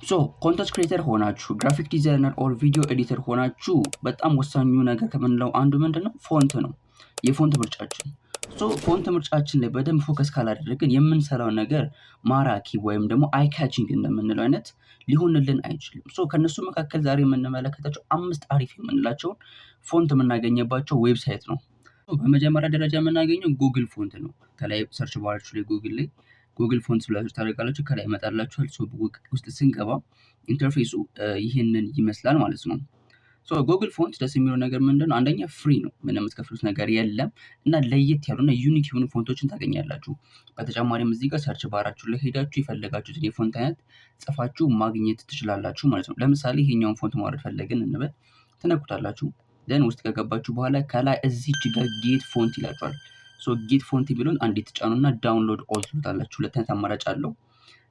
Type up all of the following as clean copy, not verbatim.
So content creator ሆናችሁ፣ graphic designer or video editor ሆናችሁ በጣም ወሳኙ ነገር ከምንለው አንዱ ምንድን ነው? Font ነው። የ font ምርጫችን። So font ምርጫችን ላይ በደንብ focus ካላደረግን የምንሰራው ነገር ማራኪ ወይም ደግሞ eye catching እንደምንለው አይነት ሊሆንልን አይችልም። So ከእነሱ መካከል ዛሬ የምንመለከታቸው አምስት አሪፍ የምንላቸውን font የምናገኝባቸው website ነው። በመጀመሪያ ደረጃ የምናገኘው Google Font ነው። ከላይ search bar ኣችሁ ላይ ጉግል ላይ Google Font ብላችሁ ታደርጋላችሁ። ከላይ ይመጣላችኋል። So ውስጥ ስንገባ interface ኡ ይህንን ይመስላል ማለት ነው። So Google Font ደስ የሚለው ነገር ምንድን ነው? አንደኛ free ነው፣ ምንም የምትከፍሉት ነገር የለም እና ለየት ያሉና unique የሆኑ font ኦችን ታገኛላችሁ። በተጨማሪም እዚህ ጋር search bar ኣችሁ ላይ ሄዳችሁ የፈለጋችሁትን የ font አይነት ጽፋችሁ ማግኘት ትችላላችሁ ማለት ነው። ለምሳሌ ይሄኛውን font ማውረድ ፈለግን እንበል፣ ትነኩታላችሁ። Then ውስጥ ከገባችሁ በኋላ ከላይ እዚች ጋር get font ይላችኋል። So get font የሚለውን አንዴ ትጫኑና download all ትሉታላችሁ። ሁለት አይነት አማራጭ አለው።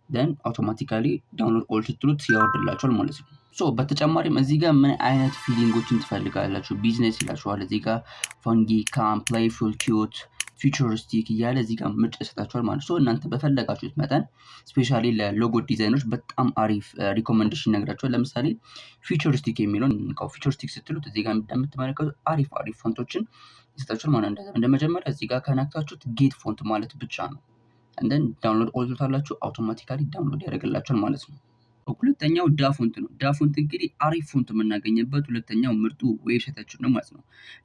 Then automatically download all ስትሉት ያወርድላችኋል ማለት ነው። So በተጨማሪም እዚህ ጋር ምን አይነት feeling ኦችን ትፈልጋላችሁ? ቢዝነስ ይላችኋል። እዚህ ጋር funky፣ calm፣ playful፣ cute፣ futuristic እያለ እዚህ ጋር ምርጫ ይሰጣችኋል ማለት ነው። እናንተ በፈለጋችሁት መጠን specially ለ logo design ኦች በጣም አሪፍ recommendation ይነግራችኋል። ለምሳሌ futuristic የሚለውን እንንካው። Futuristic ስትሉት እዚህ ጋር እንደምትመለከቱት አሪፍ አሪፍ font ኦችን ይሰጣችኋል ማለት ነው። እንደ መጀመሪያ እዚህ ጋር ከነካችሁት get font ማለት ብቻ ነው። And then download all ትሉታላችሁ፣ automatically download ያደርግላችኋል ማለት ነው። ሁለተኛው DaFont ነው። DaFont እንግዲህ አሪፍ font የምናገኝበት ሁለተኛው ምርጡ website ኣችን ነው ማለት ነው።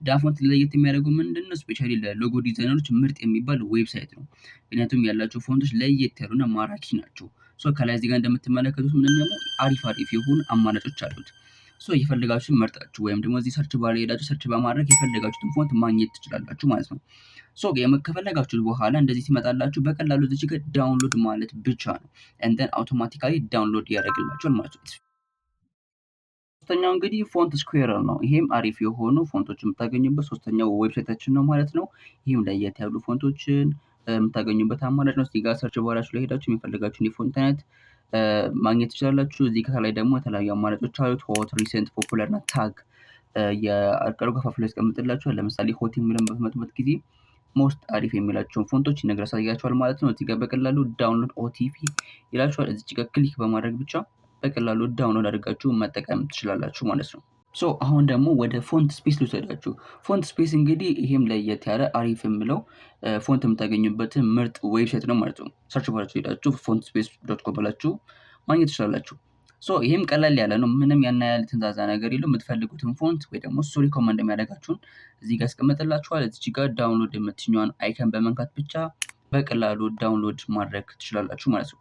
DaFont ለየት የሚያደርገው ምንድን ነው? Specially ለ logo designer ኦች ምርጥ የሚባል website ነው። ምክንያቱም ያላቸው font ኦች ለየት ያሉና ማራኪ ናቸው። So ከላይ እዚህ ጋር እንደምትመለከቱት ምንም ደግሞ አሪፍ አሪፍ የሆኑ አማራጮች አሉት። So የፈለጋችሁትን መርጣችሁ ወይም ደግሞ እዚህ search bar ላይ ሄዳችሁ search በማድረግ የፈለጋችሁትን font ማግኘት ትችላላችሁ ማለት ነው። So ከፈለጋችሁት በኋላ እንደዚህ ሲመጣላችሁ በቀላሉ እዚህ ጋር download ማለት ብቻ ነው። And then automatically download ያደርግላችኋል ማለት ነው። ሶስተኛው እንግዲህ Font Squirrel ነው። ይሄም አሪፍ የሆኑ font ኦች የምታገኙበት ሶስተኛው website ኣችን ነው ማለት ነው። ይህም ለየት ያሉ font ኦችን የምታገኙበት አማራጭ ነው። እዚህ ጋር search bar ኣችሁ ላይ ሄዳችሁ የሚፈልጋችሁን የ font አይነት ማግኘት ትችላላችሁ። እዚህ ከላይ ደግሞ የተለያዩ አማራጮች አሉት። Hot፣ recent፣ popular እና tag የአርቀሩ ከፋፍሎ ያስቀምጥላችኋል። ለምሳሌ hot የሚለውን በምትመጡበት ጊዜ most አሪፍ የሚላቸውን font ኦች ይነግር ያሳያችኋል ማለት ነው። እዚህ ጋር በቀላሉ download OTF ይላችኋል። እዚች ጋር click በማድረግ ብቻ በቀላሉ download አድርጋችሁ መጠቀም ትችላላችሁ ማለት ነው። So አሁን ደግሞ ወደ Font Space ልውሰዳችሁ። Font Space እንግዲህ ይሄም ለየት ያለ አሪፍ የምለው font የምታገኙበትን ምርጥ website ነው ማለት ነው። Search bar ኣችሁ ሄዳችሁ fontspace.com ብላችሁ ማግኘት ትችላላችሁ። So ይሄም ቀለል ያለ ነው። ምንም ያን ያህል የተንዛዛ ነገር የለውም። የምትፈልጉትን font ወይ ደግሞ እሱ recommend የሚያደርጋችሁን እዚህ ጋር ያስቀምጥላችኋል። እዚች ጋር download የምትለዋን icon በመንካት ብቻ በቀላሉ download ማድረግ ትችላላችሁ ማለት ነው።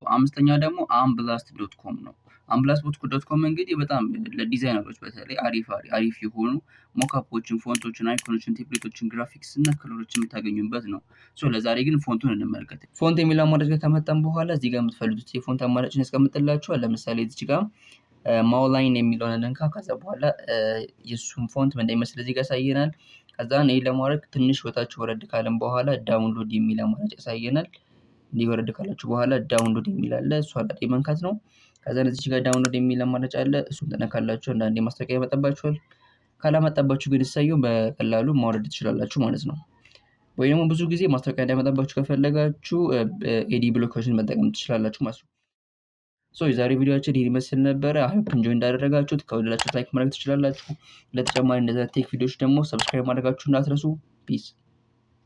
አምስተኛው ደግሞ unblast.com ነው። unblast.com እንግዲህ በጣም ለዲዛይነሮች በተለይ አሪፍ አሪፍ የሆኑ mockup ኦችን፣ font ኦችን፣ icon ኦችን፣ template ኦችን፣ ግራፊክስ እና color ኦችን የምታገኙበት ነው። So ለዛሬ ግን font ኡን እንመልከት። Font የሚለው አማራጭ ጋር ከመጣን በኋላ እዚህ ጋር የምትፈልጉት የ font አማራጭን ያስቀምጥላችኋል። ለምሳሌ እዚህ ጋር ማውላይን የሚለውን እንንካ። ከዛ በኋላ የእሱን font ምን እንደሚመስል እዚህ ጋር ያሳየናል። ከዛ ይህን ለማድረግ ትንሽ ወታች ወረድ ካለን በኋላ download የሚል አማራጭ ያሳየናል። እንዲህ ወረድ ካላችሁ በኋላ download የሚል አለ። እሷ ላይ መንካት ነው። ከዛ እዚች ጋር download የሚል አማራጭ አለ። እሱን ትነካላችሁ። አንዳንዴ ማስታወቂያ ያመጣባችኋል። ካላመጣባችሁ ግን እሰየው፣ በቀላሉ ማውረድ ትችላላችሁ ማለት ነው። ወይ ደግሞ ብዙ ጊዜ ማስታወቂያ እንዳይመጣባችሁ ከፈለጋችሁ ad blocker ኦችን መጠቀም ትችላላችሁ ማለት ነው። So የዛሬ ቪዲዮአችን ይህን ይመስል ነበረ። I hope enjoy እንዳደረጋችሁት። ከወደዳችሁት like ማድረግ ትችላላችሁ። ለተጨማሪ እንደዚህ tech ቪዲዮዎች ደግሞ subscribe ማድረጋችሁ እንዳትረሱ። Peace.